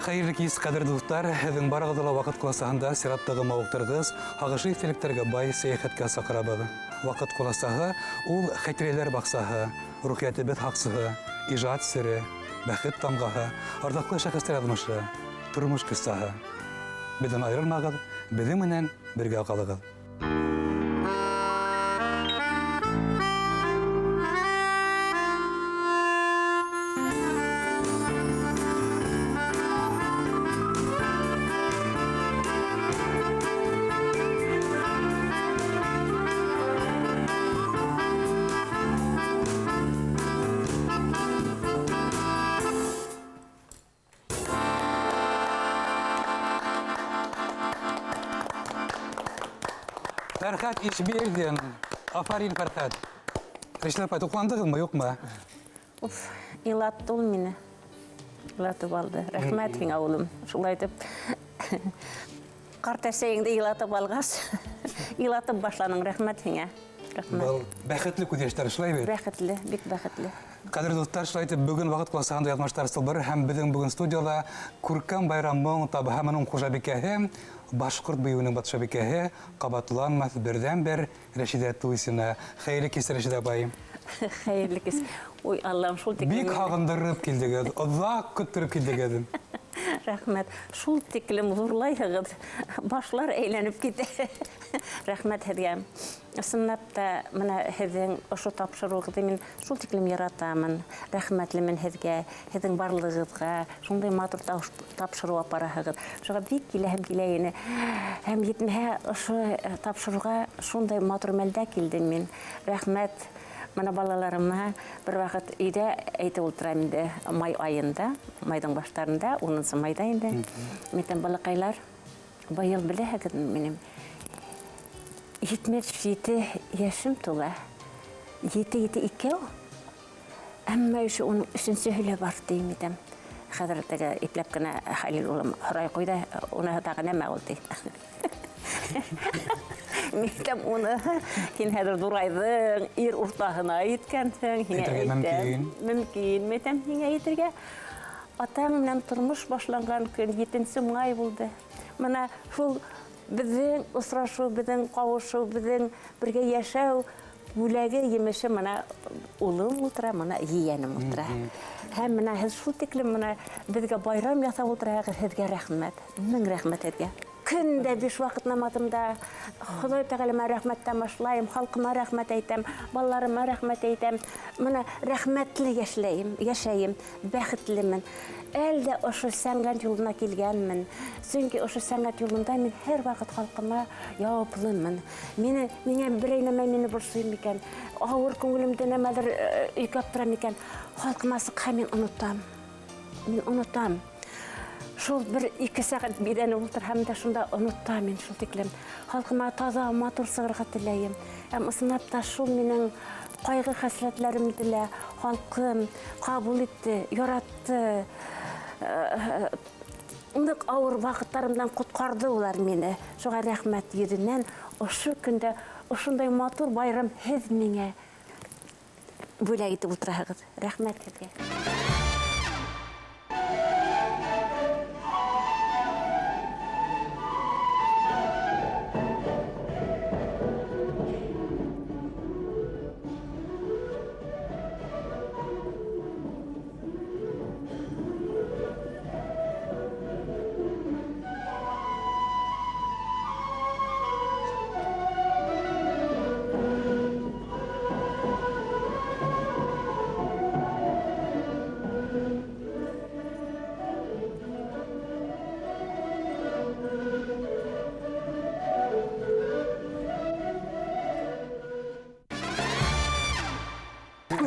Хәйерле кис, ҡәҙерле дуҫтар! Һеҙҙең барығыҙҙы ла Ваҡыт ҡуласаһында сираттағы мауыҡтырғыс, һағышлы иҫтәлектәргә бай сәйәхәткә саҡырабыҙ. Ваҡыт ҡуласаһы ул хәтирәләр баҡсаһы, рухиәтебеҙ һаҡсыһы, ижад сере, бәхет тамғаһы, арҙаҡлы шәхестәр яҙмышы, тормош ҡиссаһы. Беҙҙән айырылмағыҙ, беҙҙең менән бергә ҡалығыҙ. Фәрхәт Ишбирҙин. Афарин, Фәрхәт. Рәшидә апай, туҡландығыҙмы, юҡмы? Уф, илатты ул мине. Илатып алды. Рәхмәт һиңә, улым. Шулай итеп, ҡарт әсәйеңде илатып алғас, илатып башланың. Рәхмәт һиңә. Рәхмәт. Был бәхетле күҙ йәштәре, шулай бит? Бәхетле, бик бәхетле. Ҡәҙерле дуҫтар, шулай итеп, бөгөн Ваҡыт ҡуласаһында яҙмыштар сылбыры һәм беҙҙең бөгөн студияла Күркәм байрам моң табы һәм уның хужабикәһе, башҡорт бейеүенең батшабикәһе, ҡабатланмаҫ берҙән-бер Рәшидә Туйсина. Хәйерле кис, Рәшидә апай. Хәйерле кис. Ой, Аллам, шул тиклем. Бик һағындырып килдегеҙ, оҙаҡ көттөрөп килдегеҙ. Рәхмәт. Шул тиклем ҙурлайһығыҙ, башлар әйләнеп китә. Рәхмәт һеҙгә. Ысынлап та, бына һеҙҙең ошо тапшырыуығыҙҙы мин шул тиклем яратамын. Рәхмәтлемен һеҙгә, һеҙҙең барлығығыҙға. Шундай матур тапшырыу апараһығыҙ. Шуға бик киләһем килә ине. Һәм етмәһә, ошо тапшырыуға шундай матур мәлдә килдем мин. Рәхмәт. Бына балаларыма бер ваҡыт өйҙә әйтеп ултырам инде, май айында, майҙың баштарында, 10 майҙа инде. Мин әйтәм, балаҡайлар, быйыл беләһегеҙме минем 77 йәшем тула. Ете ете икәү. Әммә еще уның өсөнсөһө лә бар, тием итәм. Хәҙер теге ипләп кенә Хәлил улым һорай ҡуйҙы, уныһы тағы нәмә ул, ти. Мин әйтәм, уныһы һин хәҙер ҙурайҙың, ир уртаһына еткәнһең, һиңә Әйтергә әйтәм. мөмкин. Мөмкин, мин әйтәм, һиңә әйтергә. Атаң менән тормош башланған көн 7 май булды. Мына шул беҙҙең осрашыу, беҙҙең ҡауышыу, беҙҙең бергә йәшәү бүләге, емеше мына улым ултыра, мына ейәнем ултыра. Һәм мына һеҙ шул тиклем мына беҙгә байрам яһап ултыраһығыҙ, һеҙгә рәхмәт. Мең рәхмәт һеҙгә. Көн дә 5 ваҡыт намаҙымда Хоҙай Тәғәләмә рәхмәттән башлайым, халҡыма рәхмәт әйтәм, балаларыма рәхмәт әйтәм. Мына рәхмәтле йәшләйем, йәшәйем, бәхетлемен. Әле дә ошо сәнғәт юлына килгәнмен. Сөнки ошо сәнғәт юлында мин һәр ваҡыт халҡыма яуаплымын. Миңә берәй нәмә мине борсой микән, ауыр күңелемдә нәмәлер өйкәп тора микән, халҡыма сыҡһа мин онотам. Мин онотам. Шул бер 2 сәғәт биҙәнеп ултырһам да шунда онотам мин шул тиклем. Халҡыма таҙа, матур сығырға теләйем. Һәм ысынлап та шул минең ҡайғы хәсрәтләремде лә халҡым ҡабул итте, яратты. Ныҡ ауыр ваҡыттарымдан ҡотҡарҙы улар мине. Шуға рәхмәт йөҙөнән ошо көндә ошондай матур байрам һеҙ миңә бүләк итеп ултыраһығыҙ. Рәхмәт һеҙгә.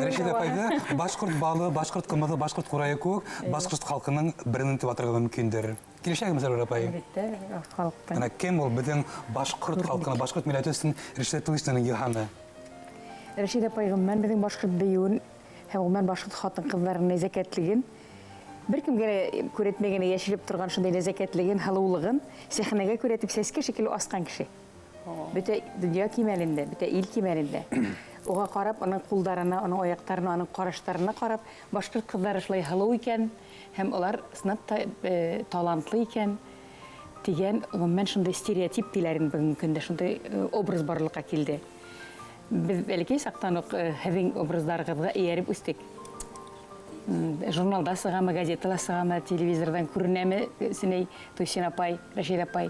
Рәшидә апайҙы башҡорт балы, башҡорт ҡымыҙы, башҡорт ҡурайы кеүек башҡорт халҡының бренды тип атарға мөмкиндер. Килешәһегеҙме, Сәрүәр апай? Әлбиттә, халыҡтың. Бына кем ул беҙҙең башҡорт халҡының, башҡорт милләте өсөн Рәшидә Туйсинаның йыһаны? Рәшидә апай, ғөмүмән, беҙҙең башҡорт бейеүен һәм ғөмүмән башҡорт ҡатын-ҡыҙҙарының нәзәкәтлеген, бер кемгә лә күрәтмәй генә йәшереп торған шундай нәзәкәтлеген, һылыулығын сәхнәгә күрәтеп сәскә шикелле асҡан кеше. Бөтә донъя кимәлендә, бөтә ил кимәлендә. Уға ҡарап, уның ҡулдарына, уның аяҡтарына, уның ҡараштарына ҡарап, башҡорт ҡыҙҙары шулай һылыу икән, һәм улар ысынлап та талантлы икән тигән, ғөмүмән, шундай стереотип тиләр инде бөгөнгө көндә, шундай образ барлыҡҡа килде. Беҙ бәләкәй саҡтан уҡ һеҙҙең образдарығыҙға эйәреп үҫтек. Журналда сығамы, газетала сығамы, телевизорҙан күренәме, Сеней, Туйсин апай, Рәшиҙә апай,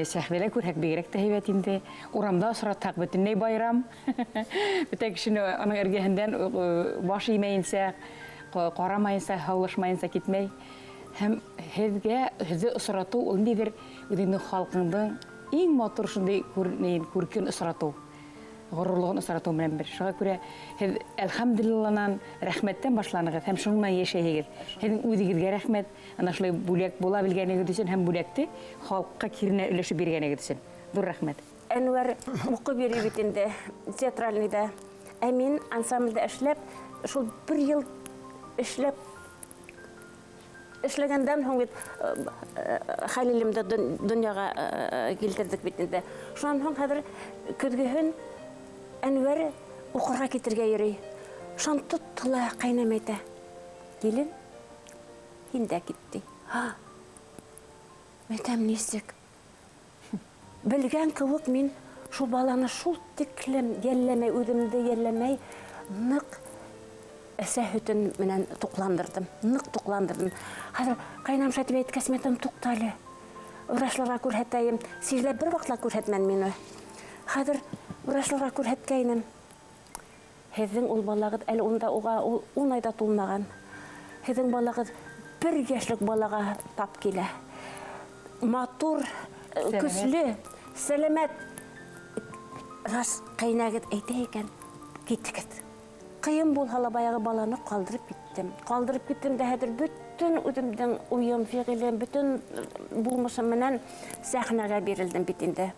сәхнәлә күрһәк бигерәк тә һәйбәт инде. Урамда осратһаҡ бөтөнләй байрам. Бөтә кешене уның эргәһендән баш эймәйенсә, ҡарамайынса, һаулашмайынса китмәй. Һәм һеҙҙе осратыу ул ниҙер үҙеңдең халҡыңдың иң матур шундай күркен осратыу, ғорурлығын осратыу менән бер. Шуға күрә һеҙ әлхәмдулилланан, рәхмәттән башланығыҙ һәм шуның менән йәшәйһегеҙ. Һеҙҙең үҙегеҙгә рәхмәт, ана шулай бүләк була белгәнегеҙ өсөн һәм бүләкте халыҡҡа киренә өләшеп биргәнегеҙ өсөн. Ҙур рәхмәт. Әнүәр уҡып йөрөй бит инде театральныйҙа. Ә мин ансамблдә эшләп, шул бер йыл эшләп эшләгәндән һуң бит Хәлилемде донъяға килтерҙек бит инде. Шунан һуң хәҙер көҙгөһөн Әнүәр уҡырға китергә йөрөй. Шунан тотто ла ҡәйнәм әйтә: Килен, һин дә кит, ти. Һа! Әйтәм, нисек? Белгән кеүек мин шул баланы шул тиклем йәлләмәй, үҙемде йәлләмәй, ныҡ әсә һөтөн менән туҡландырҙым, ныҡ туҡландырҙым. Хәҙер ҡәйнәм шулай тип әйткәс, мин әйтәм, туҡта әле. Врачларға күрһәтәйем. Сирләп бер ваҡытта ла күрһәтмәне мине. Хәҙер врачларға күрһәткәйнем. Һеҙҙең ул балағыҙ әле унда уға ул ун айҙа тулмаған. Һеҙҙең балағыҙ бер йәшлек балаға тап килә. Матур, Сәләмәт. көслө, сәләмәт. Рас ҡәйнәгеҙ әйтә икән, китегеҙ. Ҡыйын булһа ла баяғы баланы ҡалдырып киттем. Ҡалдырып киттем дә хәҙер бөтөн үҙемдең уйым, фиғилем, бөтөн булмышым менән сәхнәгә бирелдем бит инде.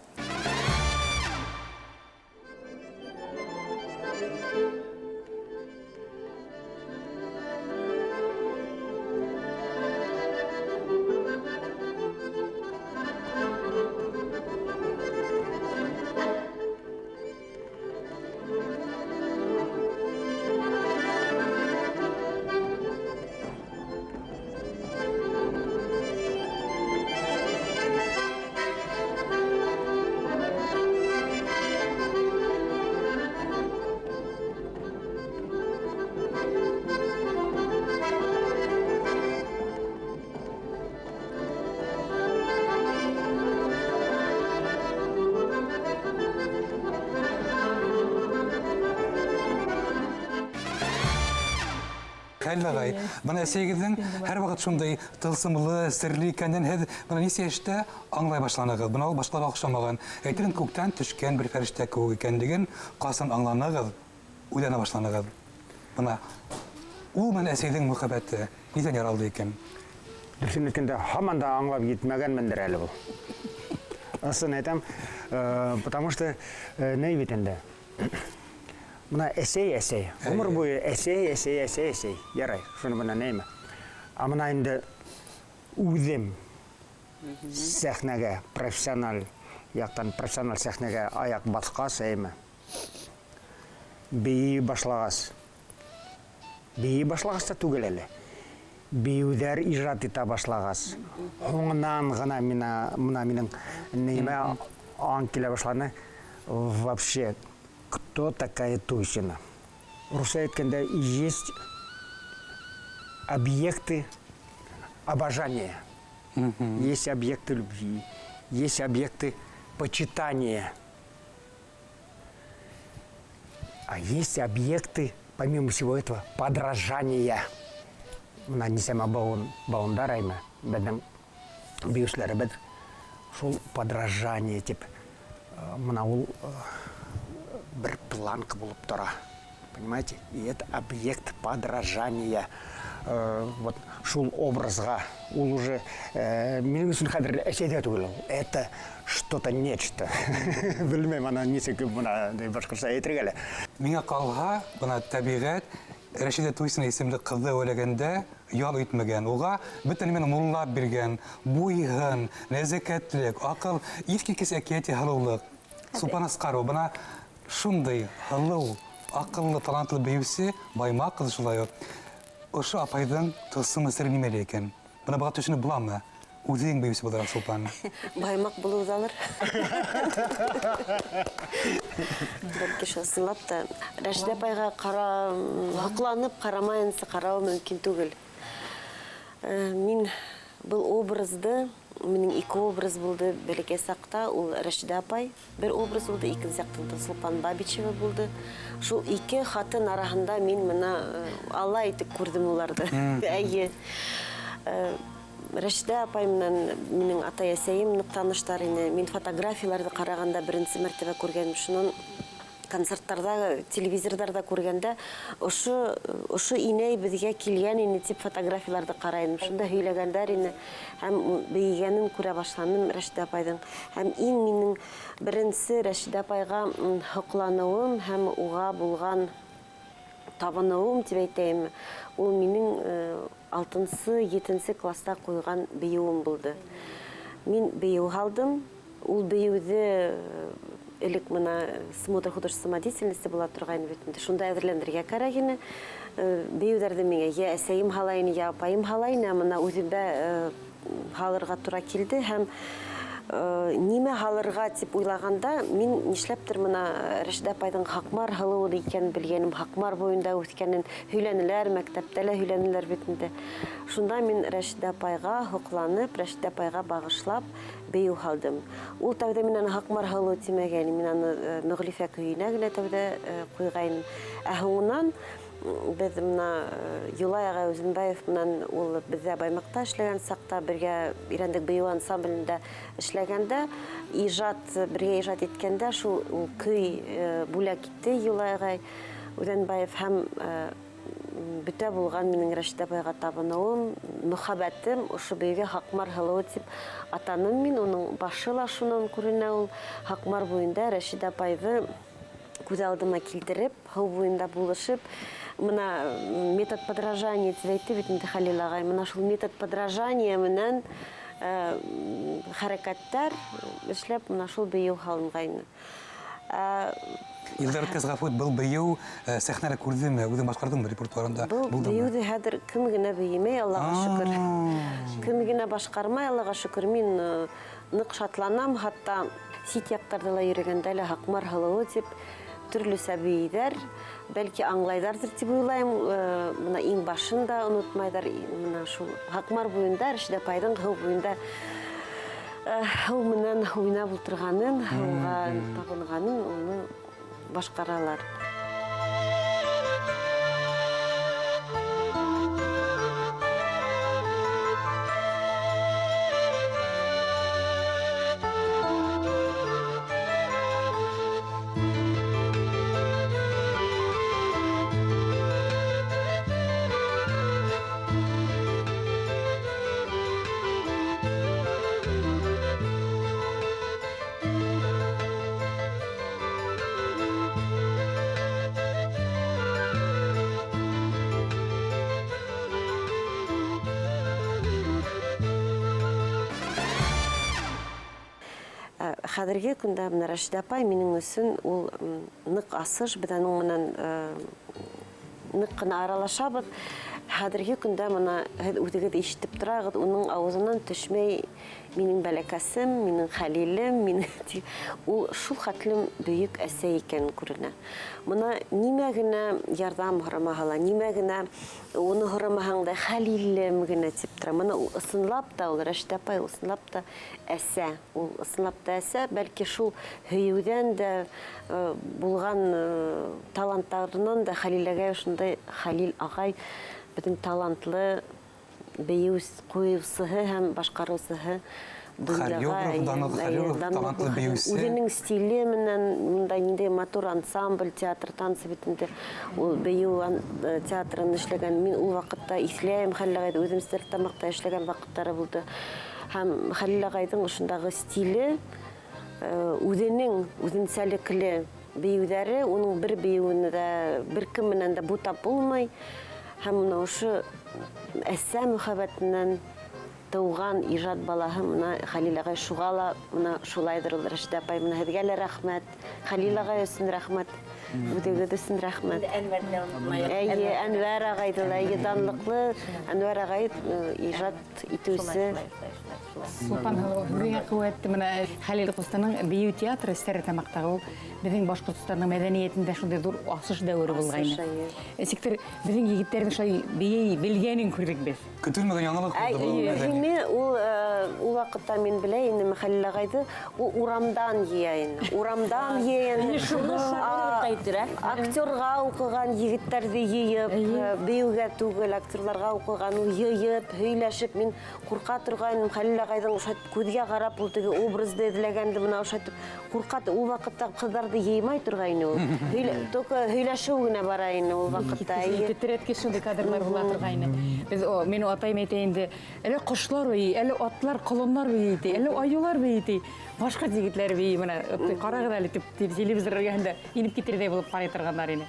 Хәлил ағай, бына әсәйегеҙҙең һәр ваҡыт шундай тылсымлы, серле икәнен һеҙ бына нисә йәштә аңлай башланығыҙ? Бына ул башҡаларға оҡшамаған. Әйтерең, күктән төшкән бер фәрештә кеүек икәнлеген ҡасан аңланығыҙ, уйлана башланығыҙ? Бына ул менән әсәйҙең мөхәббәте ниҙән яралды икән? Дөрөҫөн әйткәндә, һаман да аңлап етмәгәнмендер әле был. Ысын әйтәм, потому что ни бит инде. Бына әсәй, әсәй. Ғүмер буйы әсәй, әсәй, әсәй, әсәй. Ярай, шуны бына нәйме. Ә бына инде үҙем сәхнәгә, профессиональ яҡтан, профессиональ сәхнәгә аяҡ баҫҡас, әйме, бейей башлағас. Бейей башлағас та түгел әле. Бейеүҙәр ижад итә башлағас. Һуңынан ғына мына минең нәймә аң килә башланы. Вообще, кто такая Туйсина? Русча әйткәндә, есть объекты обожания, есть объекты любви, есть объекты почитания. А есть объекты, помимо всего этого, подражания. Мына нисәмә бауындар аймы, беҙҙең бейеүселәребеҙ шул подражание тип, мына ул бер планка булып тора. Понимаете? И это объект подражания. Вот шул образға ул уже минең өсөн хәҙер әсәйҙә түгел ул. Это что-то нечто. Белмәйем, ана нисек бына башҡортса әйтергә әле. Миңә ҡалһа, бына тәбиғәт Рәшиҙә Туйсина исемле ҡыҙҙы әүәләгәндә ял итмәгән. Уға бөтә нәмәне муллап биргән, буйһын, нәзәкәтлек, аҡыл, иҫ киткес әкиәти һылыулыҡ. Сулпан Асҡарова, бына Шундай һылыу, аҡыллы, талантлы бейеүсе Баймаҡ ҡыҙы шулай уҡ. Ошо апайҙың тылсымы сере нимәлә икән? Бына быға төшөнөп буламы? Үҙең бейеүсе булараҡ, Сулпан. Баймаҡ булыуҙалыр. Бәлки шул ысынлап та Рәшидә апайға һоҡланып ҡарамайынса ҡарау мөмкин түгел. Мин был образды, минең ике образ булды бәләкәй саҡта, ул Рәшидә апай бер образ булды, икенсе яҡтан Сулпан Бабичева булды. Шул ике хатын араһында мин бына алла итеп күрҙем уларҙы. Әйе. Рәшидә апай менән минең атай-әсәйем ныҡ таныштар ине. Мин фотографияларҙы ҡарағанда беренсе мәртәбә күргәнем. Шунан концерттарҙа, телевизорҙарҙа күргәндә ошо инәй беҙгә килгән ине тип фотографияларҙы ҡарайым. Шунда һөйләгәндәр ине һәм бейегәнен күрә башланым Рәшидә апайҙың. Һәм иң минең беренсе Рәшидә апайға һоҡланыуым һәм уға булған табыныуым тип әйтәйем, ул минең алтынсы, етенсе класста ҡуйған бейеүем булды. Мин бейеү һалдым. Ул бейеүҙе элек бына смотр художественной самодеятельности була торғайны бит инде. Шунда әҙерләнергә кәрәк ине. Бейеүҙәрҙе миңә йә әсәйем һала ине, йә апайым һала ине, ә бына үҙемдә һалырға тура килде һәм нимә һалырға тип уйлағанда мин нишләптер бына Рәшидә апайҙың Һаҡмар һылыуы икәнен белгәнем, Һаҡмар буйында үҫкәнен һөйләнеләр, мәктәптә лә һөйләнеләр бит инде. Шунда мин Рәшидә апайға һоҡланып, Рәшидә апайға бағышлап бейеү һалдым. Ул тәүҙә мин аны Һаҡмар һылыуы тимәгәйнем, мин аны Мөғлифә көйөнә генә тәүҙә ҡуйғайным. Ә һуңынан беҙ бына Юлай ағай Үҙенбаев менән ул беҙҙә Баймаҡта эшләгән саҡта бергә өйрәндек, бейеү ансамблендә эшләгәндә, бергә ижад иткәндә шул ул көй бүләк итте Юлай ағай Үҙенбаев һәм бөтә булған минең Рәшидә апайға табыныуым, мөхәббәтем ошо бейеүгә Һаҡмар һылыуы тип атаным мин. Уның башы ла шунан күренә, ул Һаҡмар буйында Рәшидә апайҙы күҙ алдыма килтереп, һыу буйында булышып, бына метод подражания тип әйтте бит инде Хәлил ағай, бына шул метод подражания менән хәрәкәттәр эшләп, бына шул бейеү һалынғайны. Илдар Кәзғафуд, был бейеү сәхнәлә күрҙеме, үҙең башҡарҙыңмы репертуарында? Был Булдымы? бейеүҙе хәҙер кем генә бейемәй, Аллаға шөкөр. Кем генә башҡармай, Аллаға шөкөр. Мин ныҡ шатланам, хатта сит яҡтарҙа ла йөрөгәндә лә Һаҡмар һылыуы тип төрлөсә бейейҙәр, бәлки аңлайҙарҙыр тип уйлайым. Бына иң башын да онотмайҙар. Бына шул Һаҡмар буйында, Рәшидә апайҙың һыу буйында һыу менән уйнап ултырғанын, һыуға табынғанын уны башҡаралар. Хәҙерге көндә бына Рәшидә апай минең өсөн ул ныҡ асыш, беҙ аның менән ныҡ ҡына аралашабыҙ. Хәҙерге көндә бына һеҙ үҙегеҙ ишетеп торағыҙ, уның ауыҙынан төшмәй минең бәләкәсем, минең Хәлилем, минең ти-, ул шул хәтлем бөйөк әсәй икәнен күренә. Бына нимә генә ярҙам һорамаһа ла, нимә генә уны һорамаһаң да Хәлилем генә тип тора. Бына ул ысынлап та, ул Рәшидә апай ысынлап та әсә, ул ысынлап та әсә, бәлки шул һөйөүҙән дә булған таланттарынан да Хәлиләгә ошондай Хәлил ағай беҙҙең талантлы бейеү ҡуйыусыһы һәм башҡарыусыһы донъяға, Хореограф, данлыҡ хореограф, данлыҡ талантлы бейеүсе. Үҙенең стиле менән мында ниндәй матур ансамбль, театр, танцы бит инде. Ул бейеү театрын эшләгән. Мин ул ваҡытта иҫләйем Хәлил ағайҙы, үҙем Стәрлетамаҡта эшләгән ваҡыттары булды. Һәм Хәлил ағайҙың ошондағы стиле, үҙенең үҙенсәлекле бейеүҙәре, уның бер бейеүен дә бер кем менән дә бутап булмай. Һәм бына ошо әсә мөхәббәтенән Тыуған ижад балаһы мына Хәлил ағай, шуға ла мына шулайҙыр ул, Рәшидә апай, мына һеҙгә лә рәхмәт, Хәлил ағай өсөн рәхмәт, үҙегеҙ өсөн рәхмәт. Эйе, Әнвәр ағайҙы ла, эйе, данлыҡлы Әнвәр ағай ижад итеүсе. Сулпан һылыу, һеҙгә ҡеүәтте мына Хәлил ҡустының бейеү театры Стәрлетамаҡтағы ул беҙҙең Башҡортостандың мәҙәниәтендә шундай ҙур асыш дәүере булғайны. Нисектер беҙҙең егеттәрҙең шулай бейей белгәнен күрҙек беҙ. Көтөлмәгән яңылыҡ булды был. Мөһиме ул, ул ваҡытта мин белә инем Хәлил ағайҙы, ул урамдан йыя ине. Урамдан йыя ине. Актерға уҡыған егеттәрҙе йыйып, бейеүгә түгел, актерларға уҡыған, ул йыйып, һөйләшеп, мин ҡурҡа торғайным Хәлил ағайҙың ошайтып күҙгә ҡарап, ул теге образды эҙләгәнде, бына ошайтып ҡурҡа, ул ваҡытта ҡыҙҙарҙы йыймай торғайны ул. Только һөйләшеү генә бара ине ул ваҡытта. Тетрәткес шундай кадрлар була торғайны. Беҙ, мин атайым әйтә инде, әле ҡошлар бейей, әле атлар, ҡолоннар бейей ти, әле айыулар бейей ти. Башҡорт егеттәре бейей, бына ҡарағыҙ әле тип телевизор эргәһендә инеп китерҙәй булып ҡарай торғандар ине.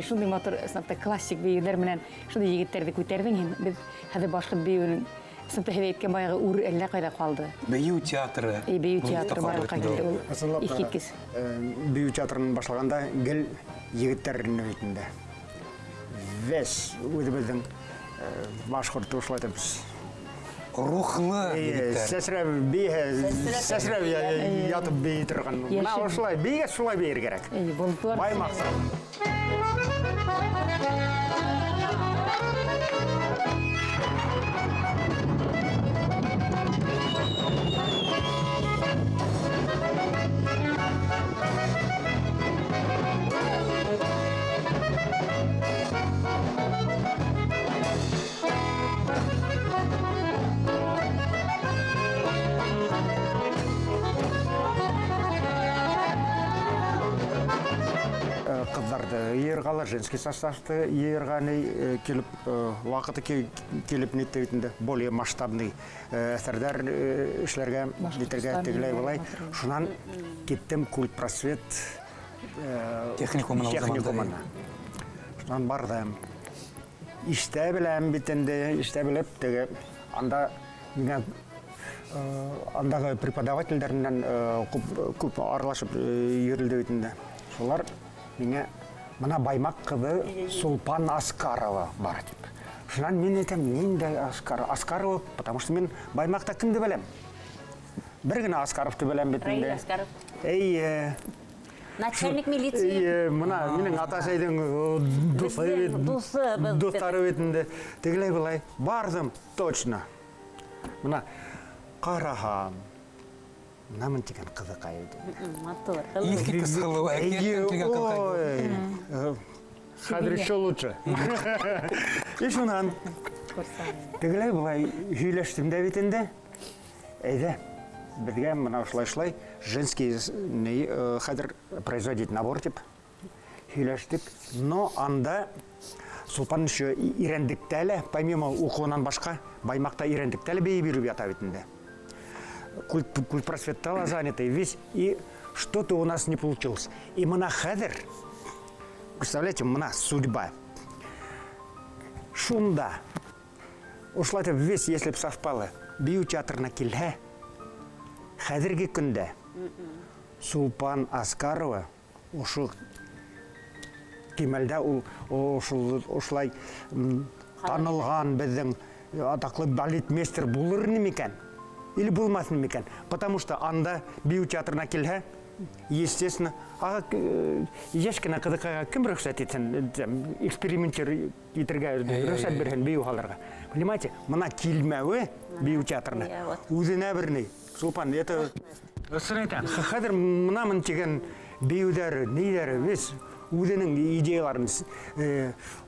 Шундай матур, ысынлап та, классик бейеүҙәр менән шундай егеттәрҙе күтәрҙең һин. Беҙ хәҙер башҡорт бейеүенең ысынлап та һеҙ әйткән баяғы үр әллә ҡайҙа ҡалды. Бейеү театры. Бейеү театры барлыҡҡа килде ул. Ысынлап та, Иҫ киткес. Бейеү театрын башлағанда гел егеттәр бит инде. Вес үҙебеҙҙең башҡорт ошолай итеп Рухлы егеттәр. Сәсрәп бейһә, сәсрәп ятып бейей торған. Бына ошолай бейгәс, шулай бейер кәрәк. Болотлар. Бай маҡсат. Ҡыҙҙарҙы йыйырға ла, женский составты йыйырға ни килеп, ваҡыты килеп нитте бит инде, более масштабный әҫәрҙәр эшләргә, нитергә тегеләй былай. Шунан киттем культпросвет Техникумына. Техникумына. Шунан барҙым. Иштә беләм бит инде, иштә белеп, теге анда миңә андағы преподавательдәр менән күп аралашып йөрөлдө бит инде. Шулар миңә бына Баймаҡ ҡыҙы Сулпан Аскарова бар тип. Шунан мин әйтәм, ниндәй Аскарова? Аскарова, потому что мин Баймаҡта кемде беләм? Бер генә Аскаровты беләм бит инде. Раил Аскаров. Эйе. Начальник милиции. Эйе, мына минең атасайҙың дуҫы бит. Дуҫы беҙ. Дуҫтары бит инде. Тегеләй былай барҙым, точно. Мына ҡараһам, мына мин тигән ҡыҙыҡай ине. Матур. Иҫ киткес һылыу, әкиәттән килгән ҡыҙыҡай. Ой. Хәҙер еще лучше. И шунан тегеләй былай һөйләштем дә бит инде. Әйҙә, беҙгә мына ошолай шулай женский ни, хәҙер производить набор тип һөйләштек. Но анда Сулпан еще ирәндектә лә, помимо уҡыуынан башҡа, Баймаҡта ирәндектә лә бейей биреп ята бит инде. Культпросветта ла занятый весь, и что-то у нас не получилось. И мына хәҙер, представляете, мына судьба. Шунда, ошолай итеп весь, если б совпало, бейеү театрына килһә, хәҙерге көндә Сулпан Аскарова ошо кимәлдә ул ошолай танылған беҙҙең атаҡлы балетмейстер булыр ине микән? Или булмаҫ ине микән? Потому что анда бейеү театрына килһә, естественно, йәш кенә ҡыҙыҡайға кем рөхсәт итһен, эксперименттер итергә рөхсәт бирһен бейеү һалырға. Понимаете, мына килмәүе бейеү театрына үҙенә бер ни. Сулпан, это ысын әйтәм. Хәҙер мына мын тигән бейеүҙәре, ниҙәре, весь үҙенең идеяларын,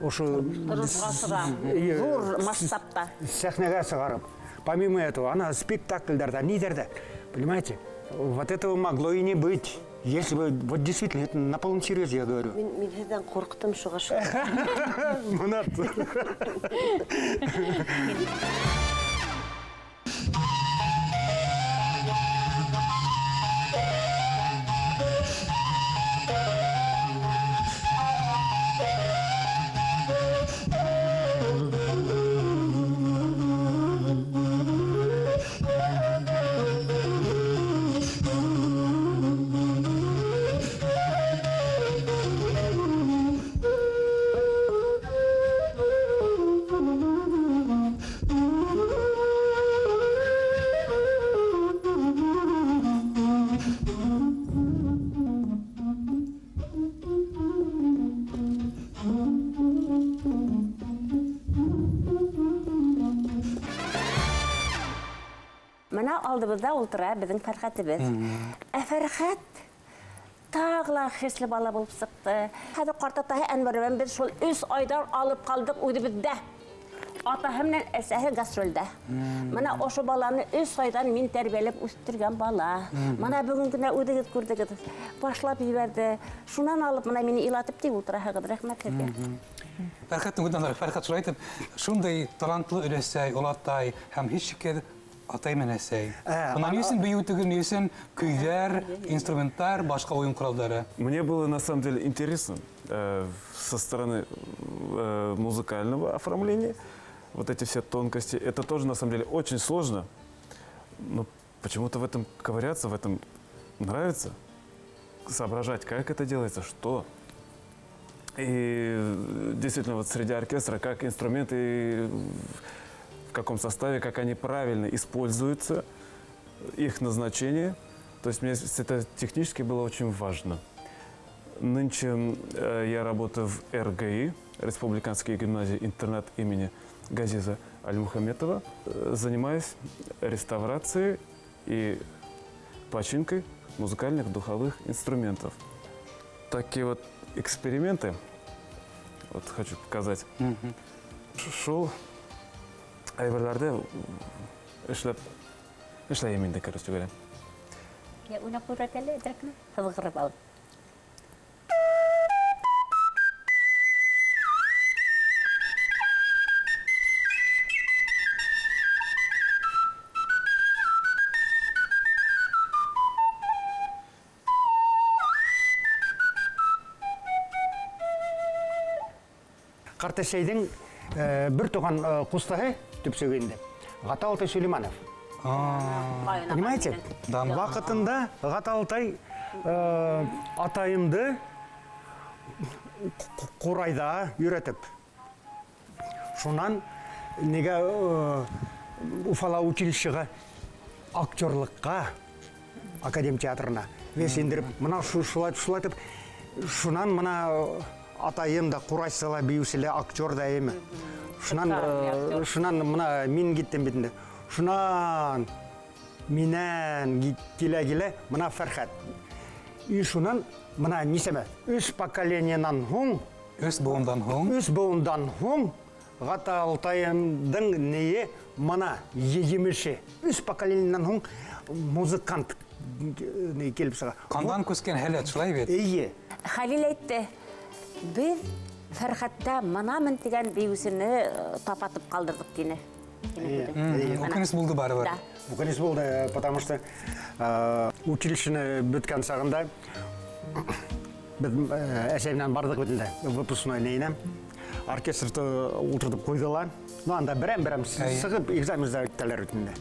ошо Тормошҡа сыға. Ҙур масштабта. Сәхнәгә сығарып. Помимо этого, она спектакльдәрҙә, ниҙәрҙә. Понимаете, вот этого могло и не быть. Если бы, вот действительно, это на полном серьезе я говорю. Мин һеҙҙән ҡурҡтым шуға шул. Мына. Алдыбыҙҙа ултыра беҙҙең Фәрхәтебеҙ. Ә Фәрхәт тағы ла хисле бала булып сыҡты. Хәҙер ҡартатаһы Әнвәр менән беҙ шул 3 айҙан алып ҡалдыҡ үҙебеҙҙә. Атаһы менән әсәһе гастролдә. Мына ошо баланы 3 айҙан мин тәрбиәләп үҫтергән бала. Мына бөгөн генә үҙегеҙ күрҙегеҙ. Башлап ебәрҙе. Шунан алып мына мине илатып тик ултыраһығыҙ. Рәхмәт һеҙгә. Фәрхәттең үҙенән Фәрхәт шулай итеп, шундай талантлы өләсәй, олатай һәм һис шикһеҙ атай менән әсәй. Бына ни өсөн бейеү түгел, ни өсөн көйҙәр, инструменттар, башҡа уйын ҡоралдары? Мне было на самом деле интересно со стороны музыкального оформления. Вот эти все тонкости, это тоже на самом деле очень сложно, но почему-то в этом ковыряться, в этом нравится, соображать, как это делается, что. И действительно, вот среди оркестра, как инструменты, в каком составе, как они правильно используются, их назначение. То есть мне это технически было очень важно. Нынче я работаю в РГИ, Республиканской гимназии интернат имени Газиза Альмухаметова. Занимаюсь реставрацией и починкой музыкальных духовых инструментов. Такие вот эксперименты, вот хочу показать. Шул әйберләрҙе эшләп, эшләйем инде, короче говоря. Я уйнап күрәт әле, әҙерәк кенә һыҙғырып алып. Ҡартәсәйҙең бер туған ҡустыһы төпсөгө инде. Ғата Алтай Сулейманов. Понимаете? Ваҡытында Ғата Алтай атайымды ҡурайҙа өйрәтеп. Шунан нигә Уфала училищеға актерлыҡҡа, академ театрына вес индереп, мына шулай шулайтып, шунан мына атайым да ҡурайсы ла, бейеүсе лә, актер да эме. Шунан, шунан мына мин киттем бит инде. Шунан минән килә-килә мына Фәрхәт. И шунан мына нисәмә, өс поколениенан һуң, Өс быуындан һуң. Өс быуындан һуң Ғата Алтайымдың нее мына емеше. Өс поколениенан һуң музыкант килеп сыға. Ҡандан күскән һәләт, шулай бит? Эйе. Хәлил әйтте, беҙ Фәрхәттә мынамын тигән бейеүсене тапатып ҡалдырҙыҡ тине. Үкенес булды барыбер. Да. Үкенес булды, потому что училищены бөткән сағында беҙ әсәй менән барҙыҡ бит инде, выпускной нейенә. Оркестрҙы ултыртып ҡуйҙылар. Ну, анда берәм-берәм сығып экзамен сдавать итәләр бит инде.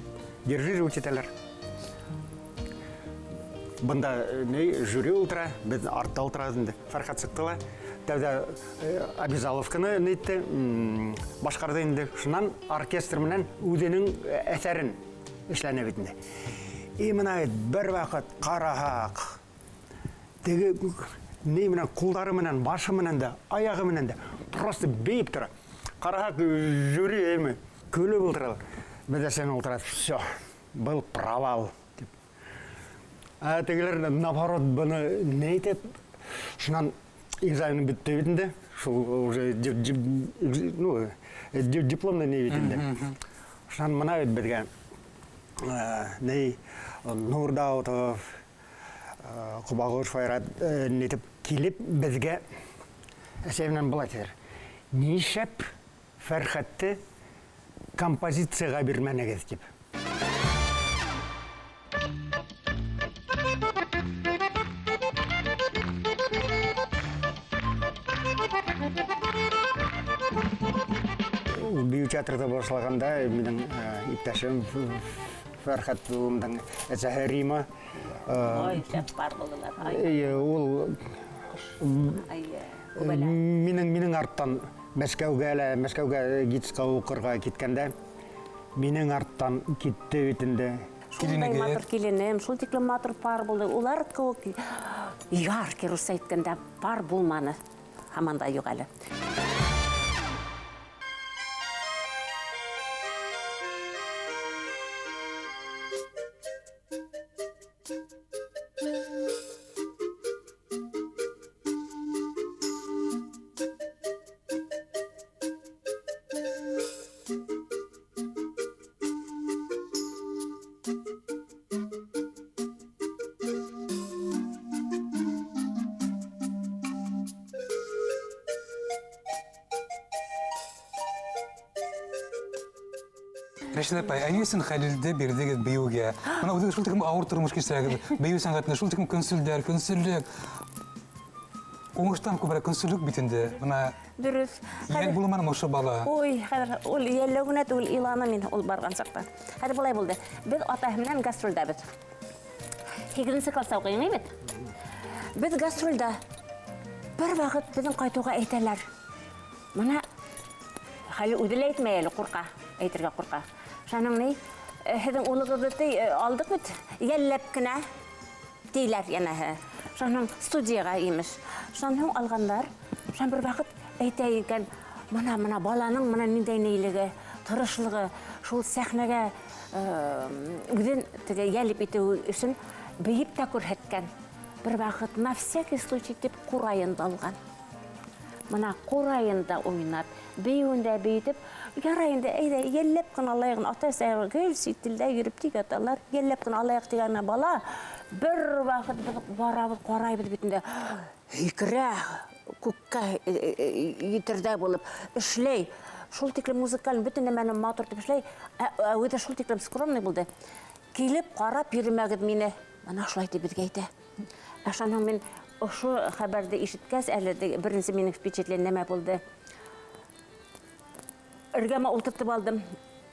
Дирижировать итәләр. Бында ни жюри ултыра, беҙ артта ултырабыҙ инде. Фәрхәт сыҡты ла. Тәүҙә обязаловканы нитте, башҡарҙы инде. Шунан оркестр менән үҙенең әҫәрен эшләне бит инде. И мына бер ваҡыт ҡараһаҡ, теге ни менән, ҡулдары менән, башы менән дә, аяғы менән дә просто бейеп тора. Ҡараһаҡ, жюри эме, көлөп ултыралар. Беҙ әсәм ултыра, всё, был провал тип. Ә тегеләр наоборот быны ни итеп, шунан экзамен бөттө бит инде. Шул уже дипломный ни бит инде. Шунан мына бит беҙгә, ни Нур Даутов, Ҡобағош Файрат, нитеп килеп беҙгә әсәй менән былай тиҙәр. Нишләп Фәрхәтте композицияға бирмәнегеҙ тип. Ул бейеү театрҙа башлағанда минең иптәшем Фәрхәт улымдың әсәһе Рима. Ой, шәп пар булдылар. Ай. Эйе, ул Ай, күбәлә. минең арттан Мәскәүгә лә, Мәскәүгә ГИТИСҡа уҡырға киткәндә минең арттан китте бит инде. Шундай Киленегеҙ. матур киленем, шул тиклем матур пар булды. Улар кеүек яркий русса әйткәндә пар булманы. Һаман да юҡ әле. Рәшидә апай, ә ни өсөн Хәлилде бирҙегеҙ бейеүгә? Бына үҙегеҙ шул тиклем ауыр тормош кисерәгеҙ. Бейеү сәнғәтендә шул тиклем көнсөлдәр, көнсөллөк. Уңыштан күберәк көнсөллөк бит инде. Бына Дөрөҫ. йәл булманымы ошо бала? Ой, хәҙер ул йәлләү генә түгел, иланы мин ул барған саҡта. Хәҙер былай булды. Беҙ атаһы менән гастролдәбеҙ. 8-нсе класста уҡыйың бит. Беҙ гастролдә. Бер ваҡыт беҙҙең ҡайтыуға әйтәләр. Бына Хәлил үҙе лә әйтмәй әле, ҡурҡа, әйтергә ҡурҡа. Шаның ни, һеҙҙең улығыҙҙы ти, алдыҡ бит, йәлләп кенә тиләр йәнәһе. Шаның студияға имеш. Шаның алғандар, шан бер ваҡыт әйтә икән, мына, мына баланың мына ниндәй нейлеге, тырышлығы, шул сәхнәгә үҙен теге йәлеп итеү өсөн бейеп тә күрһәткән. Бер ваҡыт на всякий случай тип ҡурайын да алған. Мына ҡурайын да уйнап, бейеүен дә бейетеп, ярай инде, әйҙә, йәлләп кенә алайыҡ, ата-әсә гел сит телдә йөрөп тик яталар, йәлләп кенә алайыҡ тигән бала, бер ваҡыт беҙ барабыҙ, ҡарайбыҙ бит инде, һикерә, күккә етерҙәй булып эшләй. Шул тиклем музыкаль бөтөн нәмәне матур итеп эшләй, ә үҙе шул тиклем скромный булды. Килеп ҡарап йөрөмәгеҙ мине. Мына шулай тип беҙгә әйтә. Ә шунан мин ошо хәбәрҙе ишеткәс, әле беренсе минең впечатление нәмә булды. Эргәмә ултыртып алдым.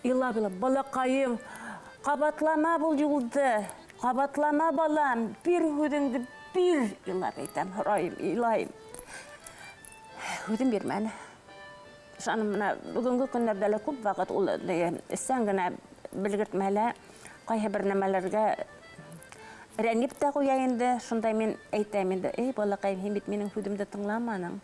Илап-илап, балаҡайым, ҡабатлама был юлды, ҡабатлама, балам, бир һүҙеңде, бир, илап әйтәм, һорайым, илайым. Һүҙен бирмәне. Шуның бына бөгөнгө көндәрҙә лә күп ваҡыт ул эстән генә белгертмәһә лә, ҡайһы бер нәмәләргә рәнйеп тә ҡуя инде. Шунда мин әйтәм инде, эй, балаҡайым, һин бит минең һүҙемде тыңламаның.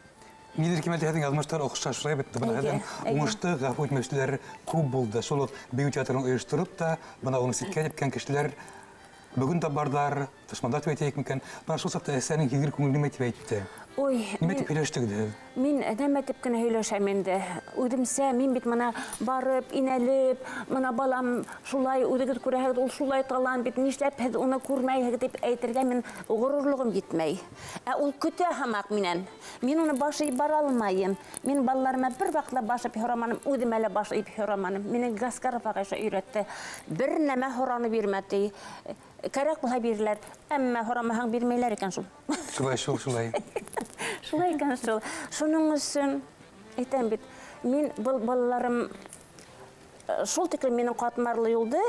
Ниҙер кимәлдә һеҙҙең яҙмыштар оҡшаш, шулай бит. Бына һеҙҙең уңышты ғәфү итмәүселәр күп булды. Шул уҡ бейеү театрын ойоштороп та, бына уны ситкә типкән кешеләр бөгөн дә барҙар, дошмандар тип әйтәйек микән? Бына шул саҡта әсәнең һиҙгер күңеле нимә тип әйтте? Ой, Нимә тип һөйләштегеҙ һеҙ? Мин нәмә тип кенә һөйләшәм инде. Үҙемсә, мин бит бына барып, инәлеп, бына балам шулай, үҙегеҙ күрәһегеҙ, ул шулай талант бит, нишләп һеҙ уны күрмәйһегеҙ тип әйтергә мин ғорурлығым етмәй. Ә ул көтә һымаҡ минән. Мин уны баш эйеп бара алмайым. Мин балаларыма бер ваҡытта баш эйеп һораманым, үҙемә лә баш эйеп һораманым. Мине Гаскаров ағай өйрәтте. Бер нәмә һораны бирмә ти. Кәрәк булһа биреләр, әммә һорамаһаң бирмәйләр икән шул. Шулай шул, шулай. Шулай икән шул. Шуның өсөн әйтәм бит, мин был балаларым шул тиклем минең ҡатмарлы юлды,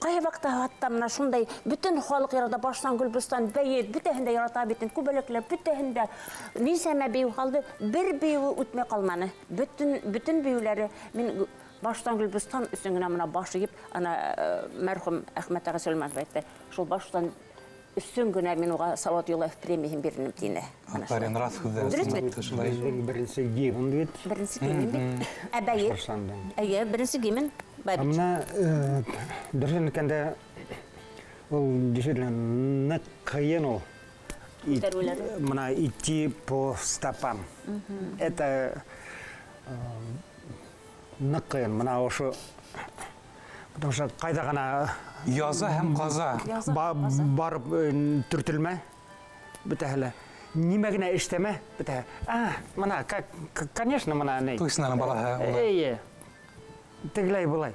ҡайһы ваҡытта хатта мына шундай бөтөн халыҡ ярата, баштан Гөлбостан, бәйет, бөтәһен дә ярата бит, күбәләкләр бөтәһен дә. Нисәмә бейеү ҡалды, бер бейеүе үтмәй ҡалманы. Бөтөн бейеүләре мин баштан Гөлбостан өсөн генә мына баш эйеп, ана мәрхүм Әхмәт ағай Сөләймәнов әйтте, шул баштан өсөн генә мин уға Салауат Юлаев премияһын бирҙем тине. Ана Афарин, шулай. раҫ һүҙҙәр. Дөрөҫ бит? Шулай. Беҙҙең беренсе гимн бит. Беренсе гимн бит. Ә бәйет? Башҡортостандың. Эйе, беренсе гимн. Бабич. Бына дөрөҫөн әйткәндә, ул действительно ныҡ ҡыйын ул. Күтәреүләре. Бына идти по стопам. Это ныҡ ҡыйын. Бына ошо, потому что ҡайҙа ғына Яза һәм ҡаза. Яза һәм ҡаза. барып төртөлмә, бөтәһе лә. Нимә генә эштәмә, бөтәһе. А, мына, как, конечно, мына ни. Туйсынаның балаһы улар. Эйе. Тегеләй былай.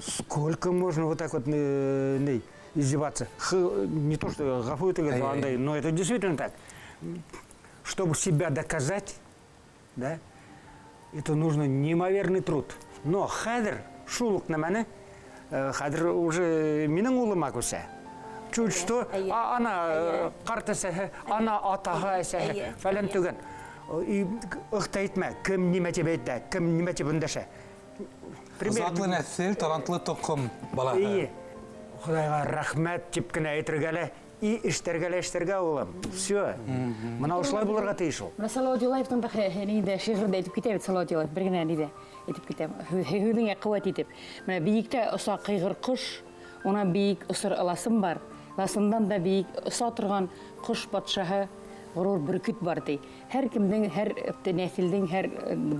Сколько можно вот так вот ней издеваться? Не то, что ғәфү итегеҙ, Эй-эй. андай, но это действительно так. Чтобы себя доказать, да, это нужно неимоверный труд. Но хәҙер шул уҡ нәмәне, хәҙер уже минең улыма күсә. Чуть что, ана ҡарт әсәһе, ана атаһы әсәһе, фәлән түгән. И ыҡта итмә, кем нимә тип әйтә, кем нимә тип өндәшә. Пример. Затлы нәҫел, талантлы тоҡом балаһы. Эйе. Хоҙайға рәхмәт тип кенә әйтергә лә, и эштәргә лә эштәргә, улым. Всё. Мына ошолай булырға тейеш ул. Мына Салауат Юлаевтың да ниндә шиғырҙы әйтеп китә бит Салауат Юлаев, бер генә ниҙә әйтеп китә. Һүҙеңә ҡеүәт итеп. Мына бейектә оса ҡыйғыр ҡош, унан бейек осор ыласым бар. Ласындан да бейек оса торған ҡош батшаһы ғорур бөркөт бар ти. Һәр кемдең, һәр нәҫелдең, һәр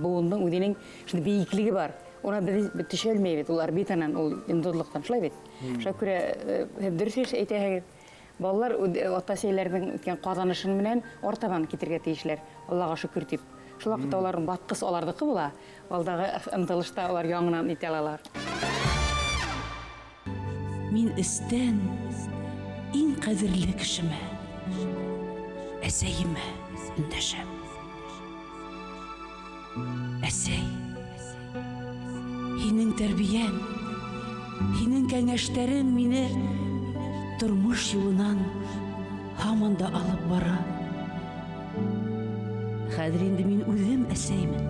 быуындың үҙенең шундай бейеклеге бар. Уны беҙ төшә алмайбыҙ, ул орбитанан, ул йондоҙлоҡтан, шулай бит. Шуға күрә һеҙ дөрөҫ әйтәһегеҙ. Балалар ата-әсәләрҙең үткән ҡаҙанышын менән артабан китергә тейешләр, Аллаға шөкөр тип. Шул ваҡытта уларҙың батҡыс аларҙыҡы була, алдағы ынтылышта улар яңынан итә алалар. Мин эстән иң ҡәҙерле кешемә, әсәйемә өндәшәм. Әсәй, һинең тәрбиәң, һинең кәңәштәрең мине тормош юлынан һаман да алып бара. Хәҙер инде мин үҙем әсәймен,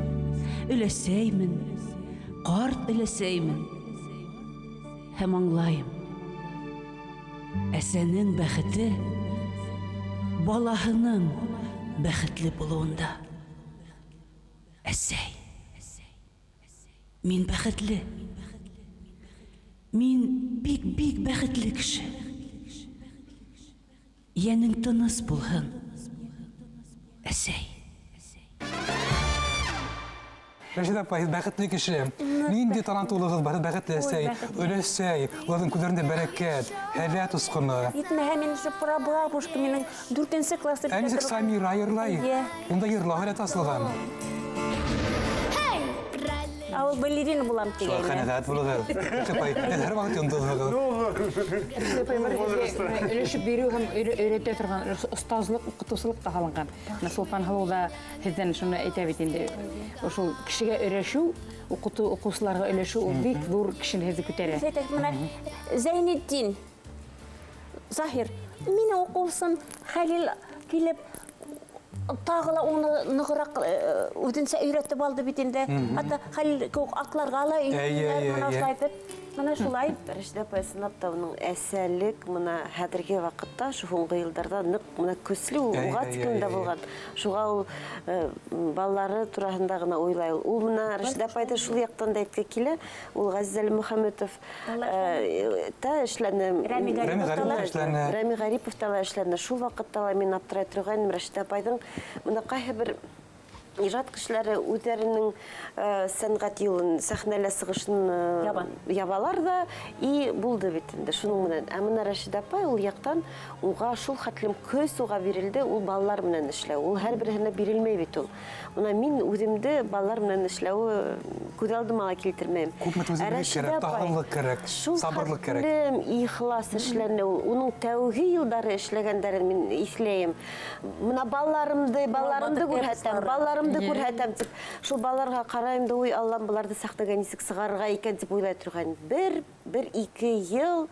өләсәймен, ҡарт өләсәймен. Һәм аңлайым, әсәнең бәхете балаһының бәхетле булыуында. Әсәй, мин бәхетле. Мин бик-бик бәхетле кеше. Йәнең тыныс булһын, әсәй. Рәшиҙә апай, һеҙ бәхетле кеше. Ниндәй талант улығыҙ бар, һеҙ бәхетле әсәй, өләсәй, уларҙың күҙҙәрендә бәрәкәт, һәләт осҡоно. Етмәһә, мин шул прабабушка, минең дүртенсе класста Ә нисек Самира йырлай? Эйе. Унда йырлау һәләте асылған. Ә ул балерина булам Шулай тигәйне. ҡәнәғәт булығыҙ. Рәшиҙә апай, һеҙ һәр ваҡыт йондоҙһоғоҙ. Өлөшөп биреү һәм өйрәтә торған остазлыҡ, уҡытыусылыҡ та һалынған. Менә Солтан һылыу ҙа һеҙҙән шуны әйтә бит инде. Ошол кешегә өйрәшеү, уҡытыу, уҡыусыларға өләшеү ул бик ҙур кешене һеҙҙе күтәрә. Әйтәк, менә Зәйнетдин Заһир, минең уҡыусым Хәлил килеп тағы ла уны нығыраҡ үҙенсә өйрәтеп алды бит инде. Хатта Хәлил кеүек атларға ла өйрәттеләр, мына шулай итеп. Мына шулай. Рәшиҙә апай, ысынлап та уның әсәлек мына хәҙерге ваҡытта, шу һуңғы йылдарҙа ныҡ мына көслө ул, уға тиклем дә булған. Шуға ул балалары тураһында ғына уйлай. Ул мына Рәшиҙә апайҙы шул яҡтан да әйтке килә. Ул Ғәзиз Әлмөхәмәтов та эшләне. Рәми Ғарипов та ла эшләне. Рәми Ғарипов та ла эшләне. Шул ваҡытта ла мин аптырай торғайным Рәшиҙә апайҙың мына ҡайһы бер ижад кешеләре үҙҙәренең сәнғәт юлын, сәхнәлә сығышын ябалар да, и булды бит инде шуның менән. Ә мына Рәшиҙә апай ул яҡтан уға шул хәтлем көс уға бирелде, ул балалар менән эшләү. Ул һәр береһенә бирелмәй бит ул. Мына мин үҙемде балалар менән эшләүе күҙ алдыма ла килтермәйем. Күпме түҙемлек Ә Рәшиҙә кәрәк, апай таһырлыҡ кәрәк, шул сабырлыҡ кәрәк. хәтлем ихлас эшләне ул. Уның тәүге йылдары эшләгәндәрен мин иҫләйем. Мына балаларымды күрһәтәм, балаларымды күрһәтәм тип, шул балаларға ҡарайым да, уй, Аллам, быларҙы сәхнәгә нисек сығарырға икән тип уйлай торған. Бер ике йыл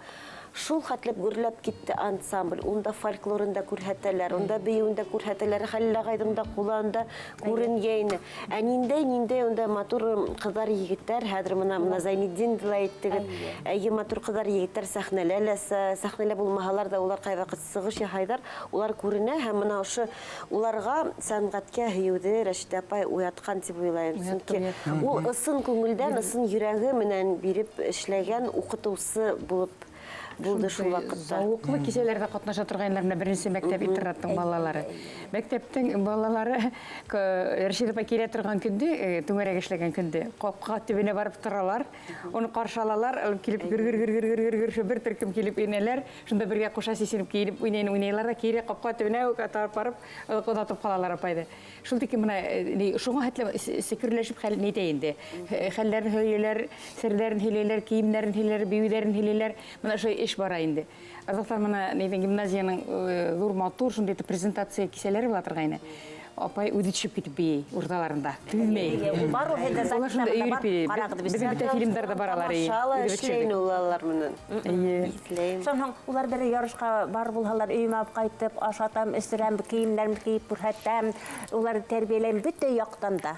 шул хәтләп гөрләп китте ансамбль. Унда фольклорын да күрһәтәләр, унда бейеүен дә күрһәтәләр, Хәлил ағайҙың да ҡулында күренгәйне. Ә ниндәй унда матур ҡыҙҙар, егеттәр, хәҙер мына Зәйнетдин дә әйттегеҙ. Әйе, матур ҡыҙҙар, егеттәр сәхнәлә лә, сәхнәлә булмаһалар ҙа улар ҡай ваҡыт сығыш яһайҙар, улар күренә һәм мына ошо уларға сәнғәткә һөйөүҙе Рәшиҙә апай уятҡан тип уйлайым. Уятты, Сөнки уятты. ул ысын күңелдән, ысын йөрәге менән биреп эшләгән уҡытыусы булып булды шул Шундай ваҡытта. Зауыҡлы кисәләрҙә ҡатнаша торғайнылар менә беренсе мәктәп интернаттың балалары. Мәктәптең балалары, Рәшиҙә апай килә торған көндө, түңәрәк эшләгән көндө, ҡапҡа төбөнә барып торалар, уны ҡаршы алалар, алып килеп гөр-гөр-гөр-гөр-гөр-гөр, шул бер төркөм килеп инәләр, шунда бергә ҡуша сисенеп киенеп уйнай-уйнайлар ҙа, кире ҡапҡа төбөнә үк атап барып, оҙатып ҡалалар апайҙы. Шул тиклем мына ни, шуңа хәтле секерләшеп хәл ни итә инде. Хәлләрен һөйләйләр, серҙәрен һөйләйләр, кейемдәрен һөйләйләр, бейеүҙәрен һөйләйләр. Мына шулай эш бара инде. Аҙаҡтан мына нейҙең гимназияның ҙур матур шундай итеп презентация кисәләре була торғайны. Апай үҙе төшөп китеп бейей урталарында. Түҙмәй. Эйе, ул бар ул һеҙҙә Улар шунда записьтарҙа өйөрөп бар. бейей. Ҡарағыҙ, беҙ Беҙҙең бөтә фильмдарҙа бар алар, эйе. Тамашала Үҙе бөтә эшләйен ул алар менән. Эйе. Иҫләйем. Шунан һуң улар бер ярышҡа бар булһалар, өйөмә алып ҡайтып, ашатам, эсерәм, кейемдәремде кейеп күрһәтәм, уларҙы тәрбиәләйем бөтә яҡтан да.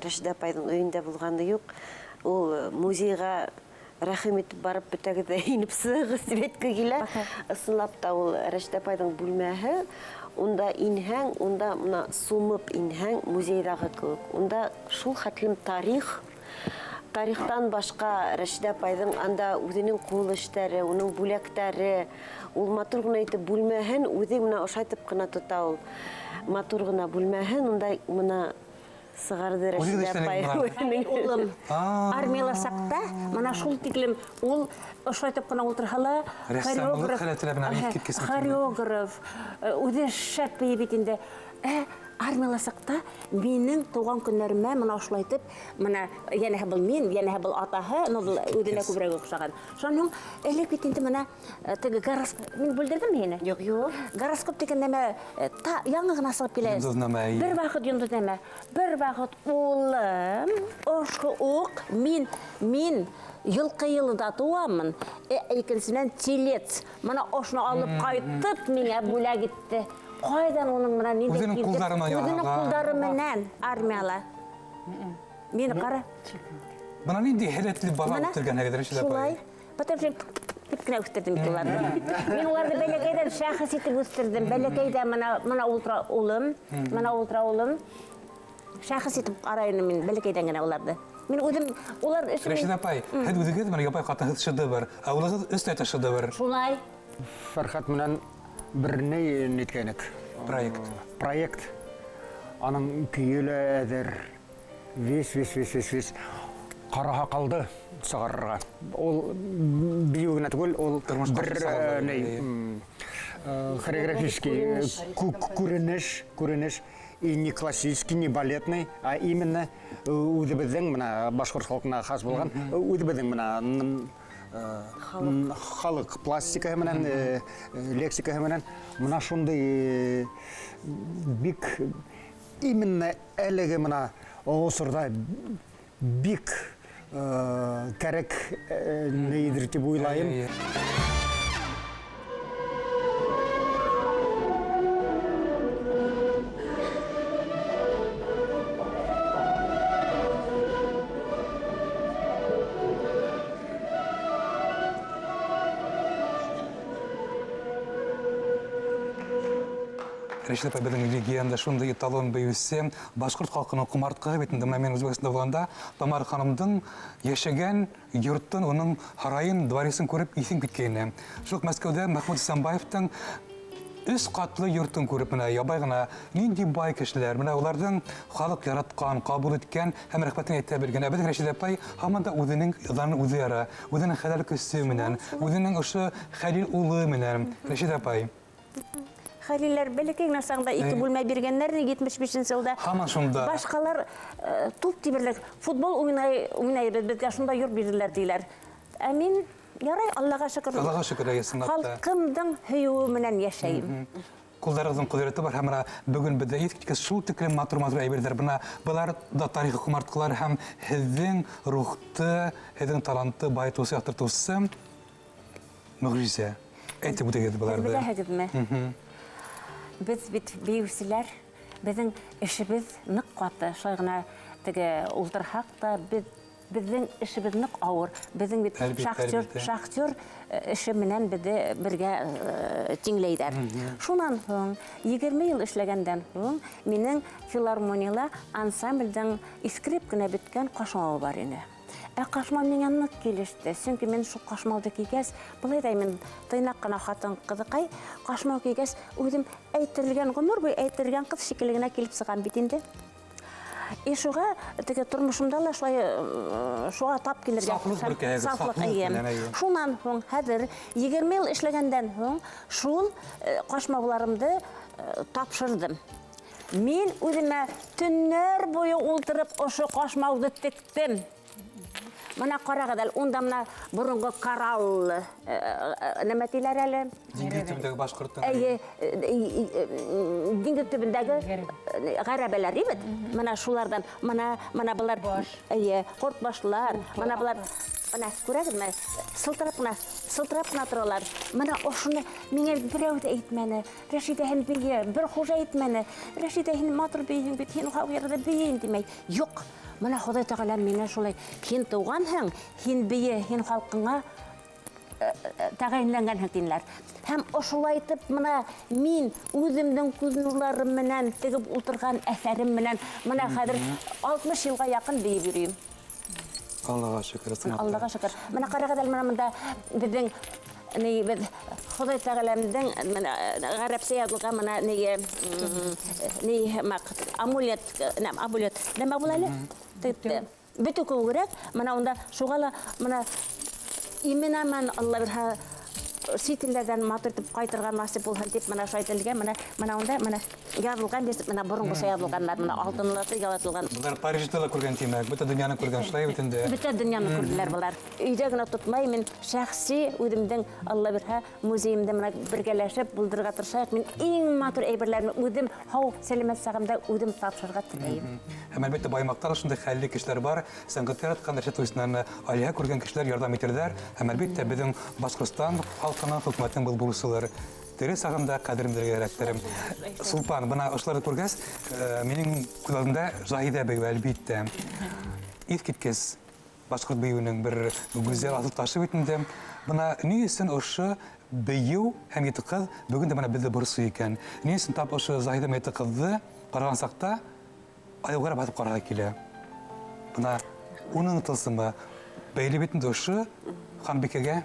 Рәшидә апайҙың өйөндә булғаны юҡ. Ул музейға рәхим итеп барып бөтәгеҙ ҙә инеп сығығыҙ тип әйтке килә. Ысынлап та ул Рәшидә апайҙың бүлмәһе, унда инһәң, унда мына сумып инһәң, музейҙағы кеүек. Унда шул хәтлем тарих, тарихтан башҡа Рәшидә апайҙың анда үҙенең ҡул эштәре, уның бүләктәре, ул матур ғына итеп бүлмәһен үҙе мына ошайтып ҡына тота ул. Матур ғына бүлмәһен унда мына сығарҙы Үҙегеҙ Рәшидә апай эшләнегеҙ үҙенең. Улым А. армияла саҡта мына шул тиклем ул ошайтып ҡына ултырһа ла, Рәссамлыҡ һәләте лә бына иҫ киткес мөмкин. хореограф, үҙе шәп бейей бит инде. Армияла саҡта минең тыуған көннәремә мына ошолайтып, мына йәнәһе был мин, йәнәһе был атаһы, ну был үҙенә күберәк оҡшаған. Шунан һуң элек бит инде мына теге гороскоп, мин бүлдерҙемме һине? Юҡ, юҡ. Гороскоп тигән нәмә, та яңы ғына сығып килә. Йондоҙнамә, эйе. Бер ваҡыт йондоҙнамә. Бер ваҡыт улым, ошо уҡ мин йылҡы йылында тыуамын, икенсенән телец. Мына ошоно алып ҡайтып миңә бүләк итте. Ҡайҙан уның менән ниндәй Үҙенең килде? ҡулдары менән Үҙенең яһаған. ҡулдары менән армияла. Мин ҡара. Бына ниндәй һәләтле бала Мына үҫтергәнһегеҙ, Рәшидә апай. Шулай. Потом шул тип кенә үҫтерҙем бит уларҙы. Мин уларҙы бәләкәйҙән шәхес итеп үҫтерҙем. Бәләкәйҙә мына ултыра улым, мына ултыра улым. Шәхес итеп ҡарайым мин бәләкәйҙән генә уларҙы. Мин үҙем улар өсөн мин Рәшидә апай, һеҙ үҙегеҙ менән ябай ҡатынһыҙ шедевр, ә улығыҙ өс тәтә шедевр. Шулай. Фәрхәт менән бер ни ниткәнек? Проект. Проект. Аның көйө лә әҙер. Вис, вис, вис, вис, вис. Ҡара һаҡалды сығарырға. Ул бейеү генә түгел, ул Тормошҡа бер, сығарырға, ни, әйе. хореографический, күренеш, күренеш. И не классический, не балетный, а именно үҙебеҙҙең мына башҡорт халҡына хас булған, үҙебеҙҙең мына, халыҡ пластикаһы менән, лексикаһы менән мына шундай, бик именно әлеге мына осорҙа бик кәрәк, нейҙер тип уйлайым. Әйе. Рәшидә апай, беҙҙең легенда, шундай эталон бейеүсе, башҡорт халҡының ҡомартҡыһы бит инде. Мына мин Үзбәкстанда булғанда Тамара ханымдың йәшәгән йорттон, уның һарайын, дворецын күреп иҫем киткәйне. Шул уҡ Мәскәүҙә Мәхмүт Исәнбаевтың өс ҡатлы йортон күреп, мына ябай ғына ниндәй бай кешеләр, мына уларҙың халыҡ яратҡан, ҡабул иткән һәм рәхмәтен әйтә белгән. Ә беҙҙең Рәшидә апай һаман да үҙенең данын үҙе яра, үҙенең хәләл көсө менән, үҙенең ошо Хәлил улы менән. Рәшидә апай. Хәлилләр бәләкәй генә сағында ике бүлмә биргәннәр, етмеш бишенсе йылда. Һаман шунда. Башҡалар туп тиберлек, футбол уйнайбыҙ, беҙгә шунда йорт бирҙеләр тиләр. Ә мин, ярай, Аллаға шөкөр. Аллаға шөкөр, әйе, ысынлап та. Халҡымдың һөйөүе менән йәшәйем. Ҡулдарығыҙҙың ҡөҙрәте бар, һәм мына бөгөн беҙҙә иҫ киткес шул тиклем матур-матур әйберҙәр. Бына былар да тарихи ҡомартҡылар һәм һеҙҙең рухты, һеҙҙең талантты байытыусы, яҡтыртыусы мөғжизә. Әйтеп үтегеҙ быларҙы. Беләһегеҙме? Беҙ бит бейеүселәр, беҙҙең эшебеҙ ныҡ ҡаты. Шулай ғына теге ултырһаҡ та, беҙҙең эшебеҙ ныҡ ауыр. Беҙҙең бит Әлбиттә, әлбиттә. шахтер эше менән беҙҙе бергә тиңләйҙәр. Шунан һуң, егерме йыл эшләгәндән һуң, минең филармонияла ансамблдең иҫкереп кенә бөткән ҡашмауы бар ине. Ә ҡашмау миңә ныҡ килеште, сөнки мин шул ҡашмауҙы кейгәс, былай ҙа мин тыйнаҡ ҡына ҡатын ҡыҙыҡай, ҡашмау кейгәс, үҙем әйтелгән, ғүмер буйы әйтелгән ҡыҙ шикелле генә килеп сығам бит инде. И шуға теге тормошомда ла шулай шуға тап килергә Сафлыҡ тырышам. бер кәгеҙ, Сафлыҡ, сафлыҡ эйе. белән, эйе. Шунан һуң хәҙер егерме йыл эшләгәндән һуң шул ҡашмауларымды тапшырҙым. Мин үҙемә төннәр буйы ултырып ошо ҡашмауҙы тектем. Мына ҡарағыҙ әле, унда мына боронғо коралл нәмә тиләр әле? Диңгеҙ төбөндәге башҡорттың. Эйе, диңгеҙ төбөндәге ғәрәбәләр, бит? Мына шуларҙан, мына былар, Баш. эйе, ҡортбашлар, Ҡорт мына былар, башлар. мына күрәгеҙме? Сылтырап ҡына, сылтырап ҡына торалар. Мына ошоно миңә берәү ҙә әйтмәне. Рәшидә, һин бейе, бер хужа әйтмәне. Рәшидә, һин матур бейеһең бит, һин уға уйырҙы бейейем тимәй. Юҡ. Мына Хоҙай Тәғәлә мине шулай, һин тыуғанһың, һин бейе, һин халҡыңа тәғәйенләнгәнһең тинеләр. Һәм ошолай итеп мына мин үҙемдең күҙ нурларым менән тегеп ултырған әҫәрем менән мына хәҙер 60 йылға яҡын бейеп йөрөйөм. Аллаға шөкөр, ысынлап та. Аллаға шөкөр. Мына ҡарағыҙ әле, мына бында беҙҙең ни, беҙ Хоҙай Тәғәләмдең мына ғәрәпсә яҙылған мына ни, ни һымаҡ амулет, амулет. Нәмә була әле? Бөтө кеүегерәк. Мына унда шуға ла мына имен-аман Алла бирһә сит илдәрҙән матур итеп ҡайтырға насип булһын тип мына шулай ителгән, мына унда мына яҙылған, мына боронғоса яҙылғандар, мына алтынлатып ялатылған. Былар Парижда ла күргән тимәк, бөтә донъяны күргән шулай бит инде. Бөтә донъяны күрҙеләр былар. Өйҙә генә тотмай, мин шәхси үҙемдең Алла бирһә музейымда мына бергәләшеп булдырырға тырышайыҡ. Мин иң матур әйберләрне үҙем һау сәләмәт сағымда үҙем тапшырырға теләйем. Һәм әлбиттә Баймаҡта ла шундай хәлле кешеләр бар, сәнғәт яратҡан Рәшит Туйсинаны алиһә күргән кешеләр ярҙам итерҙәр. Һәм әлбиттә беҙҙең Башҡортостан халҡының, хөкүмәтенең был бурысылыр. Тере сағында ҡәҙерен белергә кәрәктер. Сулпан, бына ошоларҙы күргәс, минең күҙ алдымда Заһиҙә бейеүе әлбиттә. Иҫ киткес башҡорт бейеүенең бер гүзәл асыл ташы бит инде. Бына ни өсөн ошо бейеү һәм ете ҡыҙ бөгөн дә бына беҙҙе борсой икән? Ни өсөн тап ошо Заһиҙә менән ете ҡыҙҙы ҡараған саҡта айыуға баҫып ҡарарға килә? Бына уның тылсымы бәйле бит инде ошо Ханбикәгә.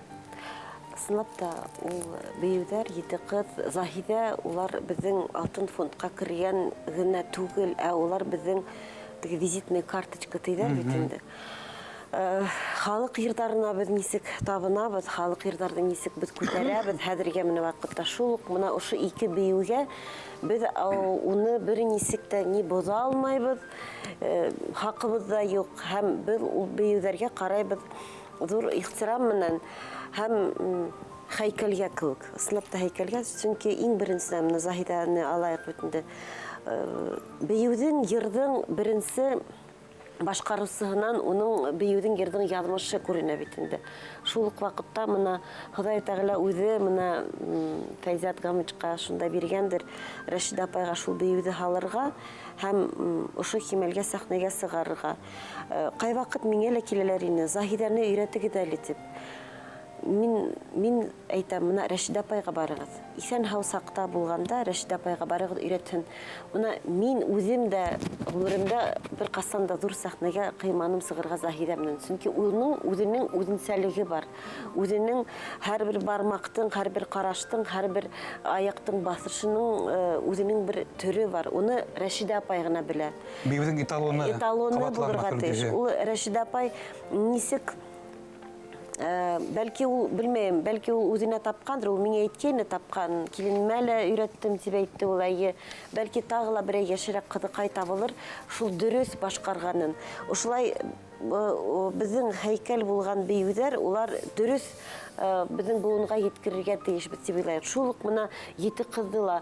Ысынлап та ул бейеүҙәр, ете ҡыҙ, Заһиҙә, улар беҙҙең алтын фондҡа кергән генә түгел, ә улар беҙҙең теге визитный карточка тиҙәр бит инде. Халыҡ йырҙарына беҙ нисек табынабыҙ, халыҡ йырҙарҙы нисек беҙ күтәрәбеҙ, хәҙергә менә ваҡытта шул уҡ мына ошо ике бейеүгә беҙ уны бер нисек тә ни боҙа алмайбыҙ, хаҡыбыҙ ҙа юҡ, һәм беҙ ул бейеүҙәргә ҡарайбыҙ ҙур ихтирам менән һәм һәйкәлгә кеүек, ысынлап та һәйкәлгә, сөнки иң беренсенән мына Заһиҙәне алайыҡ бит инде. Бейеүҙең, йырҙың беренсе башҡарыусыһынан уның бейеүҙең, йырҙың яҙмышы күренә бит инде. Шул уҡ ваҡытта мына Хоҙай Тәғәлә үҙе мына Фәйзә Адгамовичҡа шунда биргәндер Рәшидә апайға шул бейеүҙе һалырға һәм ошо кимәлгә сәхнәгә сығарырға. Ҡай ваҡыт миңә лә киләләр ине, Заһиҙәне өйрәтегеҙ әле тип. Мин әйтәм, мына Рәшидә апайға барығыҙ. Иҫән-һау саҡта булғанда Рәшидә апайға барығыҙ, өйрәтһен. Мына мин үҙем дә ғүмеремдә бер ҡасан да ҙур сәхнәгә ҡыйманым сығырға Заһиҙә менән. Сөнки уның үҙенең үҙенсәлеге бар. Үҙенең һәр бер бармаҡтың, һәр бер ҡараштың, һәр бер аяҡтың баҫышының үҙенең бер төрө бар. Уны Рәшидә апай ғына белә. Бейеүҙең эталоны, Эталоны ҡабатланмаҫ булырға тейеш. өлгөһө. Ул Рәшидә апай нисек, бәлки ул, белмәйем, бәлки ул үҙенә тапҡандыр, ул миңә әйткәйне тапҡан, киленемә лә өйрәттем тип әйтте ул, әйе. Бәлки тағы ла берәй йәшерәк ҡыҙыҡай табылыр, шул дөрөҫ башҡарғанын. Ошолай, беҙҙең һәйкәл булған бейеүҙәр, улар дөрөҫ беҙҙең быуынға еткерергә тейешбеҙ тип уйлайым. Шул уҡ мына ете ҡыҙҙы ла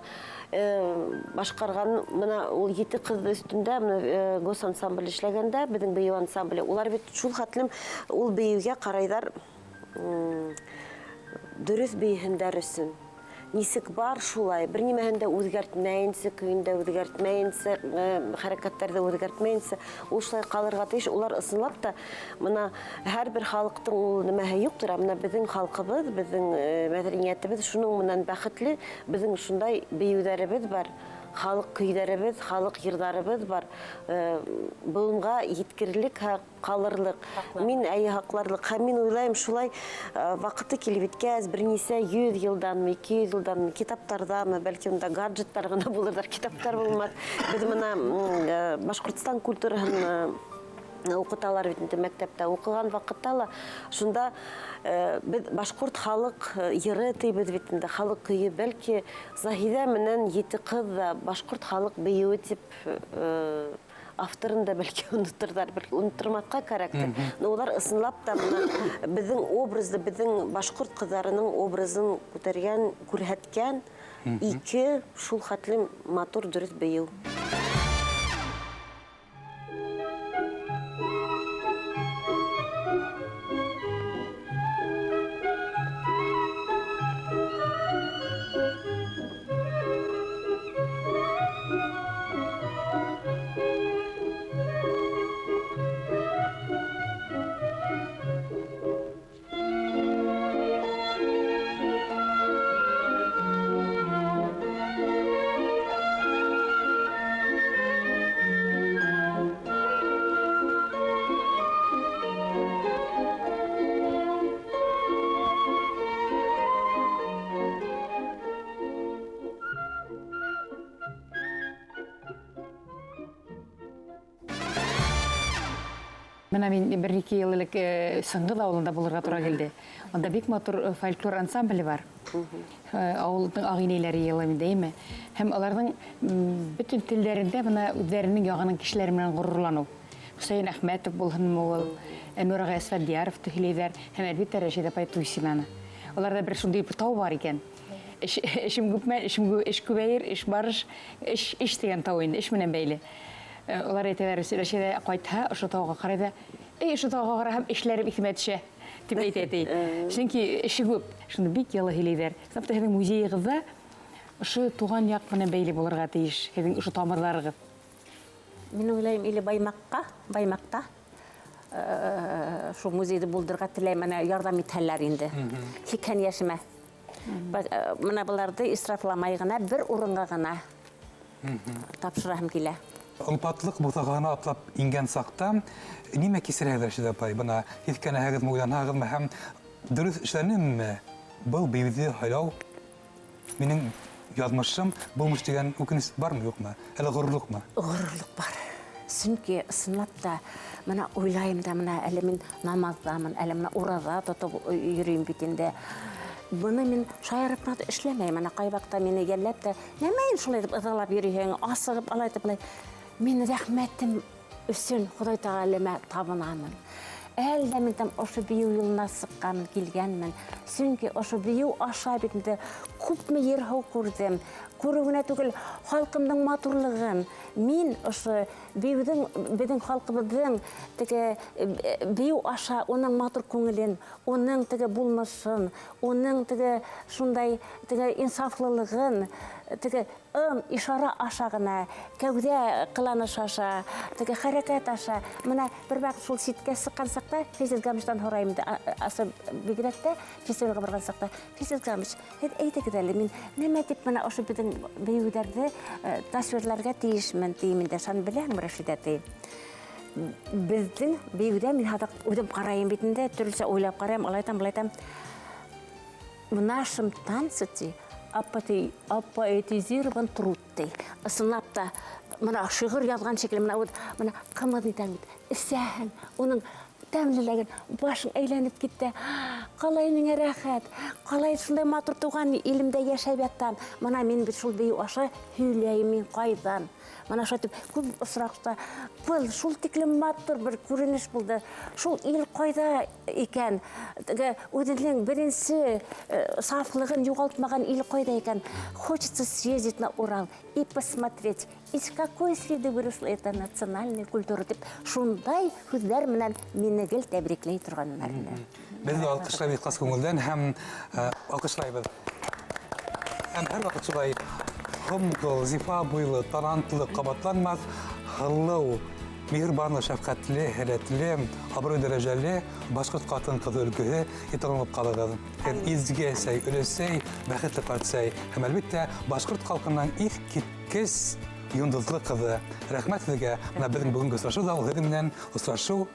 башҡарған, мына ул ете ҡыҙ өҫтөндә мына госансамбль эшләгәндә, беҙҙең бейеү ансамбле, улар бит шул хәтлем ул бейеүгә ҡарайҙар, дөрөҫ бейеһендәр өсөн. Нисек бар шулай, бер нимәһен дә үҙгәртмәйенсә, көйөн дә үҙгәртмәйенсә, хәрәкәттәрҙе үҙгәртмәйенсә, ул шулай ҡалырға тейеш. Улар ысынлап та мына һәр бер халыҡтың ул нимәһе юҡтыр, ә мына беҙҙең халҡыбыҙ, беҙҙең мәҙәниәтебеҙ шуның менән бәхетле, беҙҙең шундай бейеүҙәребеҙ бар, халыҡ көйҙәребеҙ, халыҡ йырҙарыбыҙ бар. Быуынға еткерлек, ҡалырлыҡ. Һаҡларлыҡ. Мин әйе һаҡларлыҡ. Һәм мин уйлайым, шулай ваҡыты килеп еткәс, бер нисә йөҙ йылданмы, ике йөҙ йылданмы, китаптарҙамы, бәлки унда гаджеттар ғына булырҙар, китаптар булмаҫ. Беҙ мына Башҡортостан культураһын уҡыталар бит инде мәктәптә. Уҡыған ваҡытта ла шунда беҙ башҡорт халыҡ йыры тейбеҙ бит инде, халыҡ көйө. Бәлки Заһиҙә менән ете ҡыҙ ҙа башҡорт халыҡ бейеүе тип авторын да бәлки оноторҙар, бер оноттормаҫҡа кәрәктер. Но улар ысынлап та мына беҙҙең образды, беҙҙең башҡорт ҡыҙҙарының образын күтәргән, күрһәткән ике шул хәтлем матур, дөрөҫ бейеү. Бына мин бер-ике йыл элек Сыңғыҙ ауылында булырға тура килде. Унда бик матур фольклор ансамбле бар. Ауылдың ағ инәйләре йыйыла инде, әйме? Һәм уларҙың бөтөн телдәрендә бына үҙҙәренең яғының кешеләре менән ғорурланыу. Хөсәйен Әхмәтов булһынмы ул, Әнүр ағай Әсфәндиәровты һөйләйҙәр һәм, әлбиттә, Рәшиҙә апай Туйсинаны. Уларҙа бер шундай бер тау бар икән. Эш, эшем күпме, эшем эш күбәйер, эш барыш, эш, эш тигән тау инде, эш менән бәйле. Улар әйтәләр, Рәшиҙә ҡайтһа, ошо тауға ҡарай ҙа, эй, ошо тауға ҡараһам, эшләрем иҫемә төшә, тип әйтә, ти. Сөнки эше күп, шуны бик йылы һөйләйҙәр. Ысынлап та, һеҙҙең музейығыҙҙа ошо туған яҡ менән бәйле булырға тейеш, һеҙҙең ошо тамырҙарығыҙ. Мин уйлайым, или Баймаҡҡа, Баймаҡта шул музейҙы булдырырға теләйем, әнә ярҙам итһәләр инде. 80 йәшемә. Бына быларҙы исрафламай ғына бер урынға ғына тапшыраһым килә. Олпатлыҡ буҫағаһына атлап ингән саҡта нимә кисерәһегеҙ, Рәшиҙә апай? Бына һиҫкәнәһегеҙме, уйланаһығыҙмы һәм дөрөҫ эшләнемме? Был бейеүҙе һайлау минең яҙмышым булмыш тигән үкенес бармы, юҡмы? Әллә ғорурлыҡмы? Ғорурлыҡ бар. Сөнки ысынлап та бына уйлайым да, бына әле мин намаҙҙамын, әле бына ураҙа тотоп йөрөйөм бит инде. Быны мин шаярып ҡына эшләмәйем. Бына ҡай ваҡытта мине йәлләп тә, нәмә инде шулай итеп ыҙалап йөрөйһөң, асығып алай итеп былай. Мин рәхмәтем өсөн Хоҙай Тәғәләмә табынамын. Әлдә мин там ошо бейеү юлына сыҡҡанмын, килгәнмен. Сөнки ошо бейеү аша бит инде күпме ер-һыу күрҙем. Күреү генә түгел, халҡымдың матурлығын. Мин ошо бейеүҙең, беҙҙең халҡыбыҙҙың теге бейеү аша уның матур күңелен, уның теге булмышын, уның теге шундай теге инсафлылығын, теге ым, ишара аша ғына, кәүҙә ҡыланыш аша, теге хәрәкәт аша. Бына бер ваҡыт шул ситкә сыҡҡан саҡта Фәйзел Гамовичтан һорайым инде, аса бигерәк тә фестивалгә барған саҡта, Фәйзел Гамович, һеҙ әйтегеҙ әле, мин нәмә тип бына ошо беҙҙең бейеүҙәрҙе тасвирларға тейешмен, тейем инде, шуны беләһеңме, Рәшиҙә, ти. Беҙҙең бейеүҙә мин һаҙаҡ үҙем ҡарайым бит инде, төрлөсә уйлап ҡарайым, алай итәм, былай итәм. В нашем танце, ти, апоэтизирован труд, ти. Ысынлап та, бына шиғыр яҙған шикелле, бына үҙ, бына ҡымыҙ итәң бит, эсәһең, уның тәмлелеген, башың әйләнеп китте. Ҡалай миңә рәхәт, ҡалай шундай матур тыуған илемдә йәшәп ятам. Бына мин бит шул бейеү аша һөйләйем мин ҡайҙан. Бына шулай итеп күп осраҡта был шул тиклем матур бер күренеш булды. Шул ил ҡайҙа икән? Теге үҙенең беренсе сафлығын юғалтмаған ил ҡайҙа икән? Хочется съездить на Урал и посмотреть, из какой среды выросла эта национальная культура тип шундай һүҙҙәр менән мине гел тәбрикләй торғандар ине. Беҙ ҙә алҡышлайбыҙ ихлас күңелдән һәм алҡышлайбыҙ. Һәм һәр ваҡыт шулай һомғол, зифа буйлы, талантлы, ҡабатланмаҫ, һылыу, миһырбанлы, шәфҡәтле, һәләтле, абруй дәрәжәле башҡорт ҡатын-ҡыҙы өлгөһө италанып ҡалығыҙ. Һеҙ изге әсәй, өләсәй, бәхетле ҡартсәй һәм, әлбиттә, башҡорт халҡының иҫ киткес йондоҙло ҡыҙы. Рәхмәт һеҙгә. Бына беҙҙең бөгөнгө осрашыу ҙа ул һеҙҙең менән осрашыу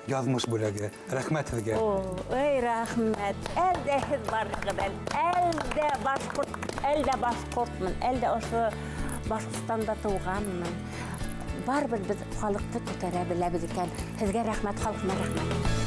яҙмыш бүләге. Рәхмәт һеҙгә. О, эй, рәхмәт. Әлдә һеҙ барығыҙ, әлдә башҡорт, әлдә башҡортмон, әлдә ошо Башҡортостанда тыуғанмын. Барыбер беҙ халыҡты күтәрә беләбеҙ икән. Һеҙгә рәхмәт, халҡыма рәхмәт.